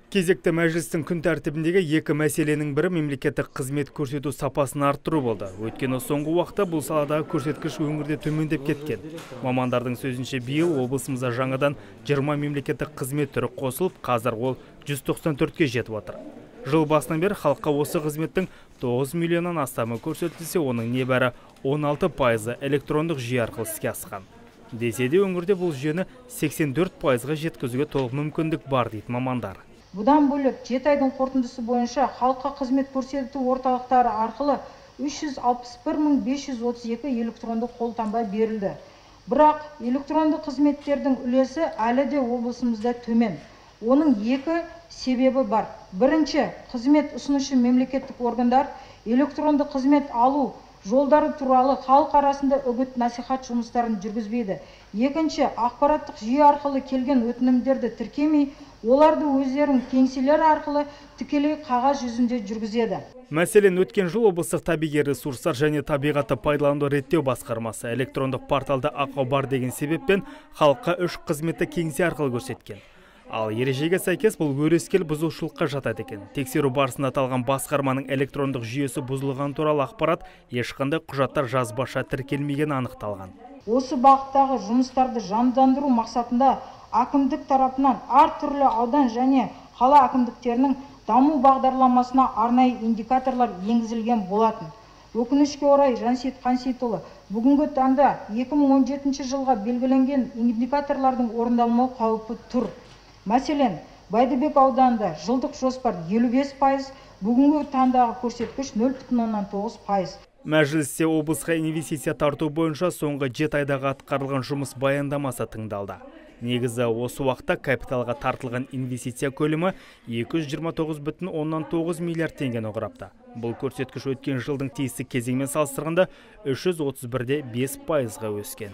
Кезекті мәжілістің күн тәртібіндегі екі мәселенің бірі мемлекеттік қызмет көрсету сапасын арттыру болды. Өйткені соңғы уақытта бұл саладағы көрсеткіш өңірде төмендеп кеткен. Мамандардың сөзінше, биыл облысымызда жаңадан 20 мемлекеттік қызмет түрі қосылып, қазір ол 194-ке жетіп отыр. Жыл басынан бері халыққа осы қызметтің 9 миллионнан астамы көрсетілсе, оның небәрі 16%-ы электрондық жүйе арқылы іске асқан. Десе де, өңірде бұл жүйені 84%-ға жеткізуге толық мүмкіндік бар дейді мамандар. Бұдан бөлек, 7 айдың қорытындысы бойынша халыққа қызмет көрсету орталықтары арқылы 361 532 электронды қолтаңба берілді. Бірақ электронды қызметтердің үлесі әлі де облысымызда төмен. Оның екі себебі бар. Бірінші, қызмет ұсынушы мемлекеттік органдар электронды қызмет алу жолдары туралы халық арасында үгіт насихат жұмыстарын жүргізбейді. Екінші, ақпараттық жүйе арқылы келген өтінімдерді тіркемей, оларды өздерінің кеңселері арқылы тікелей қағаз жүзінде жүргізеді. Мәселен, өткен жыл облыстық табиғи ресурстар және табиғатты пайдалануды реттеу басқармасы электрондық порталда ақау бар деген себеппен халыққа үш қызметті кеңсе арқылы көрсеткен. Ал ережеге сәйкес, бұл өрескел бұзушылыққа жатады екен. Тексеру барысында аталған басқарманың электрондық жүйесі бұзылған туралы ақпарат, ешқандай құжаттар жазбаша тіркелмегені анықталған. Осы бағыттағы жұмыстарды жандандыру мақсатында әкімдік тарапынан әртүрлі аудан және қала әкімдіктерінің даму бағдарламасына арнайы индикаторлар енгізілген болатын. Өкінішке орай, Жансейіт Қансейітұлы, бүгінгі таңда 2017 жылға белгіленген индикаторлардың орындалмау қаупі тұр. Мәселен, Бәйдібек ауданында жылдық жоспар 55%, бүгінгі таңдағы көрсеткіш 0,9%. Мәжілісте облысқа инвестиция тарту бойынша соңғы 7 айдағы атқарылған жұмыс баяндамасы тыңдалды. Негізі, осы уақытта капиталға тартылған инвестиция көлемі 229,9 миллиард теңгені құрапты. Бұл көрсеткіш өткен жылдың тиісті кезеңімен салыстырғанда 331,5%-ға өскен.